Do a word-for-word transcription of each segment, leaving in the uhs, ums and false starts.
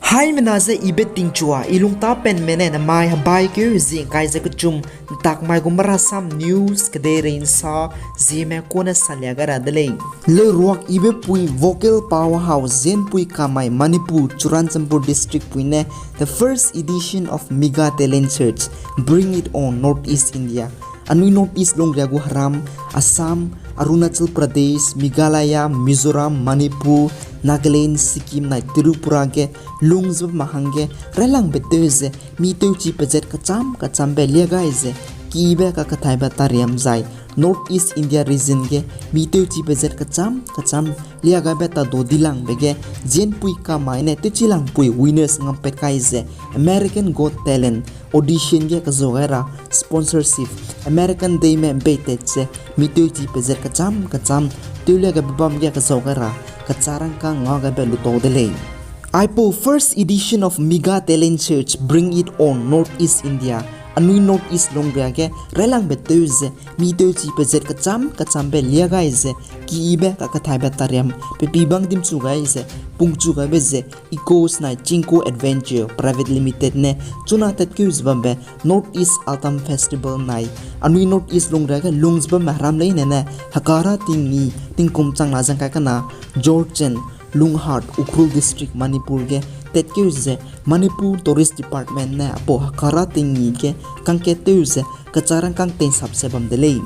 Haimena ze ibe tingchua, i lungtapenme ne namai hebaikeu zie ngkai ze kechum, ntakmai gu marasam news kedeirei nsa, zieme kune salia gai ra de lei. Leuruak ibe pui vocal powerhouse Zenpui Kamai Manipur Churachandpur District pui ne the first edition of Mega Talent Search, Bring It On North East India. Anui North East lungria gu heram, Assam, Arunachal Pradesh, Meghalaya, Mizoram, Manipur, Nagaland, Sikkim nai Tripura ge lung zebme hangge railangbe tew ze, mi tewchi pezat kecham kechambe lia gai ze, kibe kakethaibe tariam zai North East India region ge mi tewchi pezat kecham kecham lia gaibe tadu dilangbe ge, Zenpui Kamai ne tewchilangpui winners ngam pat kai ze, American Got Talent audition ge kezau gai ra sponsorship, American Dame mbeitat ze, mi tewchi pezat kecham kecham tewlia gaibe bam ge kezau gai ra kecharangkang ngau gaibe lutau de lei. Aipau first edition of Mega Talent Search, Bring It On North East India, anui North East lungria ge railangbe tew ze, mi tewchi pezat kecham kechambe lia gai ze, kibe kakethaibe tariam pepi bang dimchu gai ze, pungchu gaibe ze, Echoes nai Chinko Adventure Private Limited ne chuna tatkeu ze bambe North East Autumn Festival nai anui North East lungria ge lung ze bamme heram leine ne hekara tingngi tingkum changna zangkai kena Jorchen, Lunghat, Ukhrul District, Manipur ge tatkeu ze Manipur Tourist Department ne aipau hekara tingngi ge kangkat tew ze kecharangkang teinsap ze bam de lei.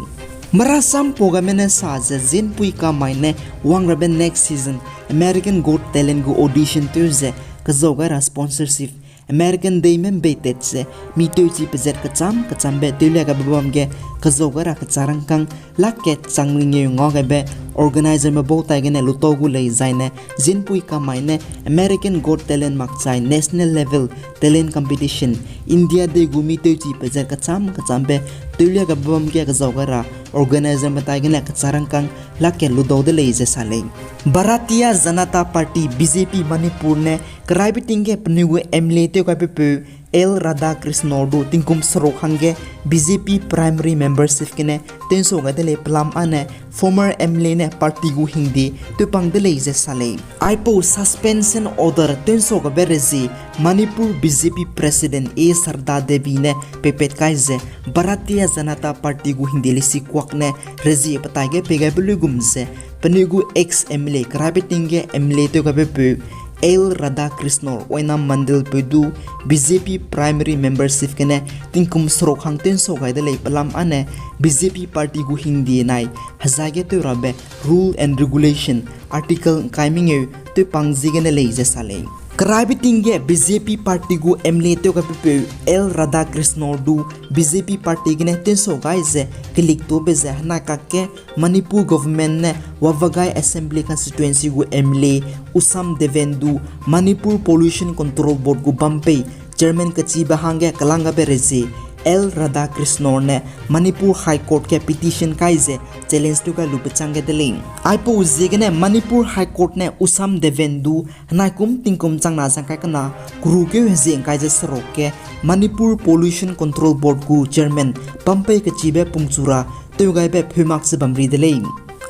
Marasam pau gaime ne sa ze Zenpui Kamai ne wangrabe next season American Got Talent gu audition tew ze kezau gai ra sponsorship, American Dame mbeitat ze, mi tewchi pezat kecham kechambe tewlia gaibe bam ge kezau gai ra kecharangkang lak kat chang mengeu ngau gaibe organizerme bau tai gene lutau gu lei zaine Zenpui Kamai ne American Got Talent makchai national level talent competition, India dei gu mi tewchi pezat kecham kechambe tewlia gaibe bam ge kezau gai ra organizerme tai gene kecharangkang lak kat lutau de lei ze sa lei. Bharatiya Janata Party, B J P Manipur ne keraibe ting ge penui gu M L A tew gaibepeu L Radhakrishnan du tingkum seruk hangge B J P primary membership gene tewnsau gai de lei pelam âne former M L A ne party gu hingde tewpang de lei ze sa lei. Aipau suspension order tewnsau gaibe rezie Manipur B J P President A Sharda Devi ne peipat kai ze Bharatiya Janata Party gu hingde lesi kuak ne rezie petai ge pei gaibe luigum ze penui gu ex M L A keraibe ting ge M L A tew gaibepeu L Radhakrishnan Wainam Mandal peu du B J P primary membership gene tingkum seruk hang tewnsau gai de lei pelam âne B J P party gu hingde nai hezai ge tew rabe rule and regulation article ngkai mengeu tewpang ziegene lei ze sa lei. Keraibe ting ge B J P party gu M L A tew gaibepeu L Radhakrishnan du B J P party gene tewnsau gai ze kelik tube ze henai kakge Manipur government ne Wavagai Assembly Constituency gu M L A Usam Deven du Manipur Pollution Control Board gu bam pei chairman kechibe hangge kelang gabe rezie L Radhakrishnan ne Manipur High Court ge petition kai ze challenge tew gai lu bechâng ge de lei. Aipau ziegene Manipur High Court ne Usam Deven du henai kum tingkum changna zangkai kena kerukeu hezie ngkai ze seruk ge Manipur Pollution Control Board gu chairman bam pei kechibe pungchu ra tew gaibe pheu mak ze bam ri de lei.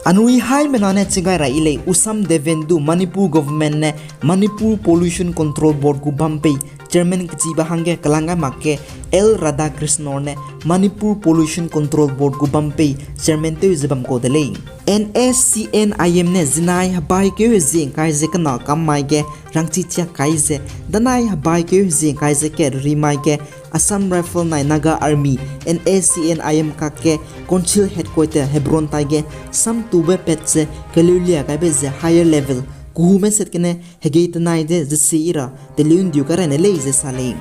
Anui haimena ne chigai ra yi lei, Usam Deven du Manipur government ne Manipur Pollution Control Board gu bam pei chairman kechibe hangge kelang gai mak ge L Radhakrishnan ne Manipur Pollution Control Board gu bam pei chairman tew ze bam kau de lei. N S C N I M ne zinai hebaikeu hezie ngkai ze kena kam mai ge rangchi chiak kai ze, danai hebaikeu hezie ngkai ze kat ri mai ge Assam Rifle nai Naga Army, N S C N I M kakge Council Headquarter Hebron tai ge samtube pat ze keleulia gaibe ze higher level kehume set gene hegei tenai de ze si ra teleu ndiu kai raine lei ze sa lei.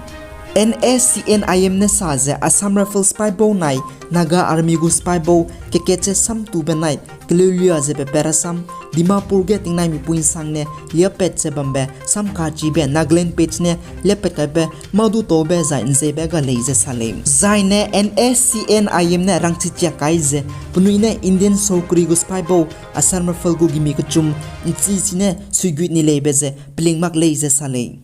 N S C N I M ne sa ze Assam Rifles sipai bau nai Naga Army gu sipai bau kekat ze samtube nai keleulia ze pepe rasam Dimapur ge tingnai mipui nsang ne liapat ze bambe sam kachibe Nagaland page ne liapat kaibe mâ du taube zai nzeibe ga lei ze sa lei. Zaine N S C N I M ne rangchi chiak kai ze penui ne Indian saukri gu sipai bau Assam Rifle gu gimi kechum nchi chine suiguit ni leibe ze peling mak lei ze sa lei.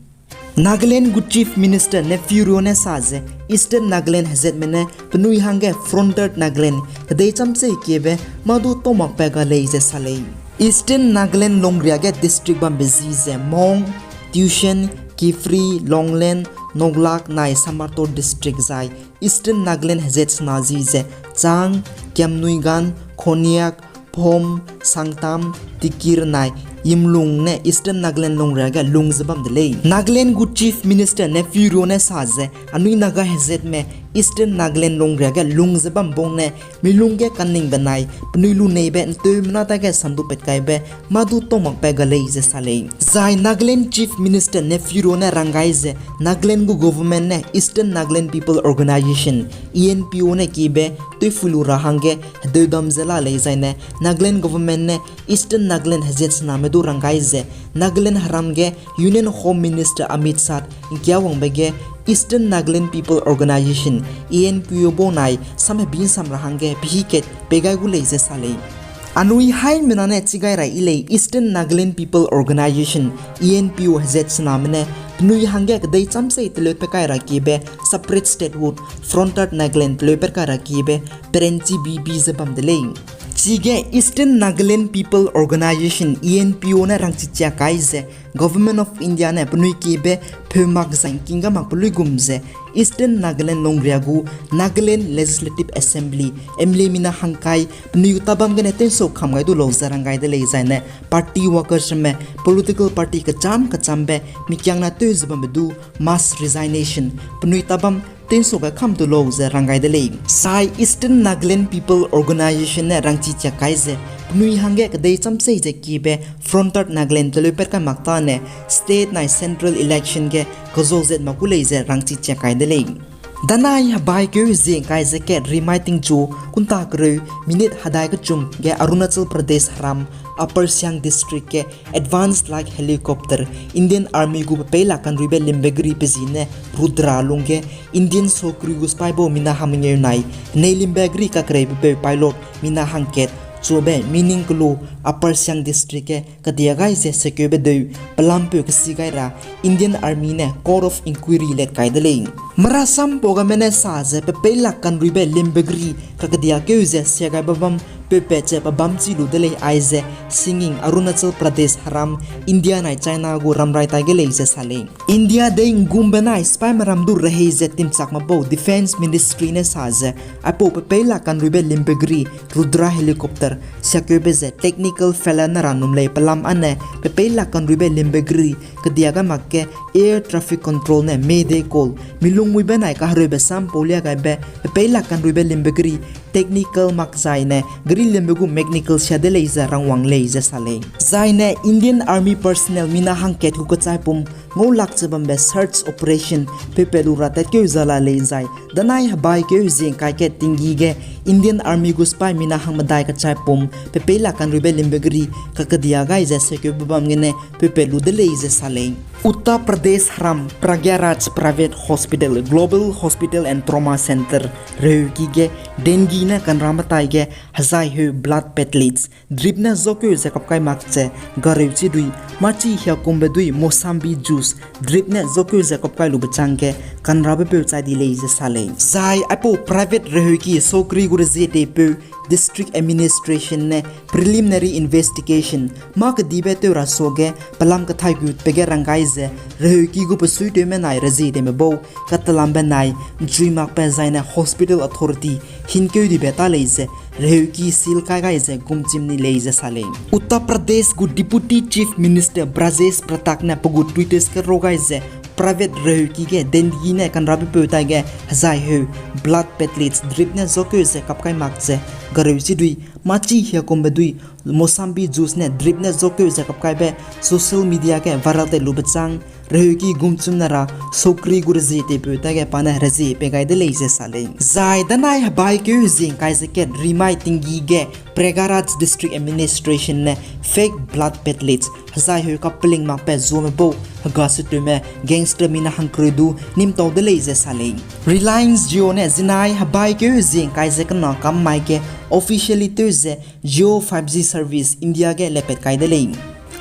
Nagaland gu Chief Minister Neiphiu Rio ne sa ze Eastern Nagaland hezatme ne penui hangge frontier Nagaland kedei chamchei kiebe mâ du tau makbe ga lei ze sa lei. Eastern Nagaland longria ge district bambe zi ze Mon, Tuensang, Kiphire, Longleng, Noklak nai Shamator District zai Eastern Nagaland hezat sena zi ze Chang, Kiamnuigan, Konyak, Phom, Sangtam, Tikir nai Yimlung ne Eastern Nagaland lungria ge lung ze bam de lei. Nagaland gu Chief Minister Neiphiu Rio ne sa ze anui Naga hezatme Eastern Nagaland lungria ge lung ze bam bang ne milung ge kaningbe nai penui luneibe nteumena dage sandu pat kaibe mâ du tau makbe ga lei ze sa lei. Zai Nagaland Chief Minister Neiphiu Rio ne rang gai ze Nagaland gu government ne Eastern Nagaland People Organisation, E N P O ne kiebe tewpui lu ra hangge hedeudam ze la lei zai ne Nagaland government ne Eastern Nagaland hezat sename du rang gai ze Nagaland heram ge Union Home Minister Amit Shah ngkia wangbe ge Eastern Nagaland People Organisation, E N P O bo nai sam hebi nsam ra hangge pehî kat pei gai gu lei ze sa lei. Anui haimena ne chi gai ra yi lei Eastern Nagaland People Organisation, E N P O hezat sename ne penui hangge kedei chamsei teleu pe kai ra kiebe separate statehood, frontier Nagaland teleu pe kai ra kiebe perenchi bibi ze bam de lei. Chige Eastern Nagaland People Organisation, E N P O ne rangchi chia kai ze Government of India ne penui kiebe pheu mak zai ngking ga mak pe luigum ze Eastern Nagaland lungria gu Nagaland Legislative Assembly, M L A mina hangkai penui gu tabam gene tensau kham gai du lau ze rang gai de lei zai ne party workers ramme political party kecham kechambe mikiangna teu ze bambe du mass resignation penui tabam tensau gai kham du lau ze rang gai de lei. Zai Eastern Nagaland People Organisation ne rangchi chia kai ze penui hangge kedei chamsei ze kiebe frontier Nagaland teleu pet kai mak tane state nai central election ge kezau zet mak gu lei ze rangchi chia kai de lei. Danai hebaikeu hezie ngkai ze kat rimai tingchu kunta kereu minute hedai kechum ge Arunachal Pradesh heram Upper Siang District ge advanced light helicopter Indian Army gu pe peilak kanruibe limbe geri pe zi ne Rudra lungge Indian sokri gu sipai bau mina hang mengeu nai, henei limbe geri kakereibepeu pilot mina hangkat, chube meaning kelu Upper Siang District ge kedia gai ze sekeube deu pelampeu kesi gai ra Indian Army ne court of inquiry let kai de lei. Marasam pau game ne sa ze pe peilak kanruibe limbe geri kakedia keu ze sia gaibe bam peupat ze pe bam chi lu de lei aize singing Arunachal Pradesh heram India nai China gu ramrai tai ge lei ze sa lei. India dei nggumbe nai sipaime ram du rehei ze timchakme bau Defence Ministry ne sa ze aipau pe peilak kanruibe limbe geri Rudra helicopter siakeube ze technical failure ne ra num lei pelam ane pe peilak kanruibe limbe geri kedia gai mak ge air traffic control ne Mayday call milung muibe nai kahereube sam pau lia gaibe pe peilak kanruibe limbe geri technical mak zai ne geri limbe gu mechanical sia de lei ze rangwang lei ze sa lei. Zai ne Indian Army personnel mina hangkat gu kechaipum ngau lak ze bambe search operation peupat lu ra tatkeu za la lei zai danai hebaikeu hezie ngkai kat tinggi ge Indian Army gu sipai mina hangmedai kechaipum pe peilak kanruibe limbe geri kakedia gai ze sekeube bam gene peupat lu de lei ze sa lei. Uttar Pradesh heram Pragyaraj Private Hospital, Global Hospital and Trauma Center reheuki ge dengue ne kanrame tai ge hezai heu blood platelets drip ne zokeu ze kapkai mak ze gareuchi dui machi hiakumbe dui Mosambi juice drip ne zokeu ze kapkai lube chang ge kanrabe peu chai di lei ze sa lei. Zai aipau private reheuki sokri gu rezie teipeu District Administration ne preliminary investigation mâ kedibe tew ra suage pelam kethai gutbe ge rang gai ze reheuki gu pe suitewme nai rezie teime bau katelambe nai nchui makbe zai ne hospital authority hinkeu dibe ta lei ze reheuki seal kai gai ze gumchim ni lei ze sa lei. Uttar Pradesh gu Deputy Chief Minister Brajesh Pathak ne pe gu Twitter ge ro gai ze private reheuki ge dengue ne kanrabe peu tai ge hezai heu blood platelets drip ne zokeu ze kapkai mak ze gareuchi dui machi hiakumbe dui Mosambi juice ne drip ne zokeu ze kapkaibe social media ge viral tei lube chang reheuki gumchum ne ra sokri gu rezie teipeu tai ge pa ne rezie pei gai de lei ze sa lei. Zai danai hebaikeu hezie ngkai ze kat rimai tinggi ge Prayagraj District Administration ne fake blood platelets hezai heu kapeling makbe zuame bau hega seteume gangster mina hangkereu du nimtau de lei ze sa lei. Reliance Jio ne zinai hebaikeu hezie ngkai ze kena kam mai ge officially tew ze Jio five G service India ge lepat kai de lei.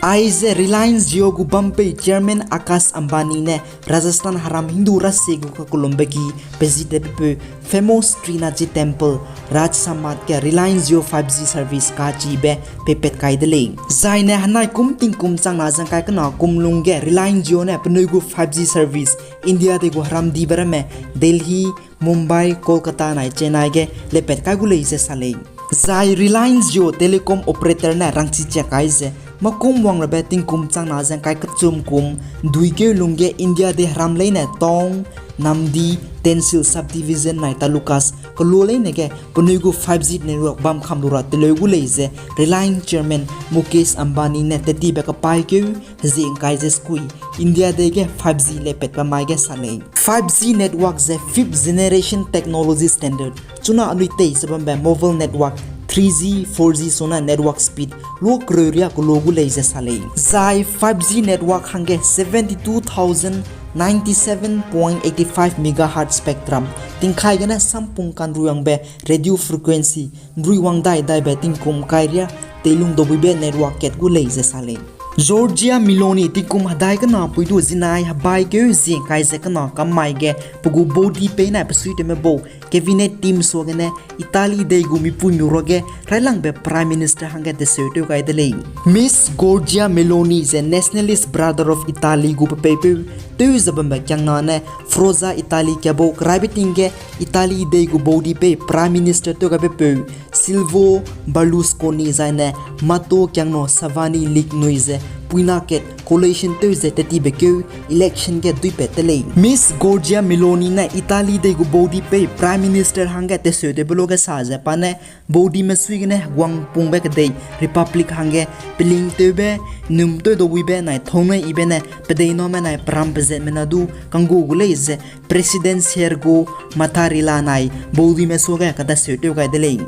Aize Reliance Jio gu bampei Chairman Akash Ambani ne Rajasthan heram Hindu rasie gu kakelumbe ki pezitebepeu famous Srinathji Temple, Rajsamad ge Reliance Jio five G service kachibe peipat kai de lei. Zaine henai kum tingkum changna ze ngkai kena kum lungge Reliance Jio ne penui gu five G service India dei gu heramdibe ramme Delhi, Mumbai, Kolkata nai Chennai ge lepat kai gu lei ze sa lei. Zai Reliance Jio telecom operator ne rangchi chiak kai ze, makum wangrabe tingkum changna ze ngkai kechum kum duikeu lungge India dei heram leine town, namdi, tehsil subdivision nai talukas kelo leine ge penui gu five G network bam kham lu ra teleu gu lei ze Reliance Chairman Mukesh Ambani ne tetibe kapaîkeu hezie ngkai ze sekui India dei ge five G lepatbe mai ge sa lei. Five G network ze fifth generation technology standard, chuna anui tei ze bambe mobile network three G, four G suna network speed lua kereu riâ kelo gu lei ze sa lei. Zai five G network hangge seventy-two thousand ninety-seven point eighty-five megahertz spectrum, tingkai gene sampung kanruiangbe radio frequency nruiwang dai daibe tingkum kai riâ teilung daubuibe network kat gu lei ze sa lei. Giorgia Meloni tingkum hedai kena pui du zinai hebaikeu zie ngkai ze kena kam mai ge pe gu baudi pei nai pesuitewme bau cabinet team suagene Italy dei gu mipuimi ruage railangbe Prime Minister hangge teseu tew gai de lei. Miss Giorgia Meloni ze Nationalist Brotherhood of Italy gu pepeipeu tew ze bambe kiangna ne Forza Italia kebau keraibe ting ge Italy dei gu baudi pei Prime Minister tew gaibepeu Silvio Berlusconi zaine Matteo kiangno Salvini league nui ze puina kat coalition tew ze tetibekeu election ge duipat te lei. Miss Giorgia Meloni ne Italy dei gu baudi pei Prime Minister hangge teseutewbe luge sa ze pa ne baudime suigene heguang pungbe kedei Republic hangge pelingtewbe, num tew daubuibe nai thongneiyibe ne pedeiname nai peram pezetme na du kanggu gu lei ze President Sergio Mattarella nai baudime suage kateseu tew gai de lei.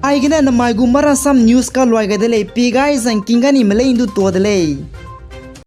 Aigene namai gu Marasam News kaluai gai de lei, pie gai zangking ganime lei ndu tua de lei.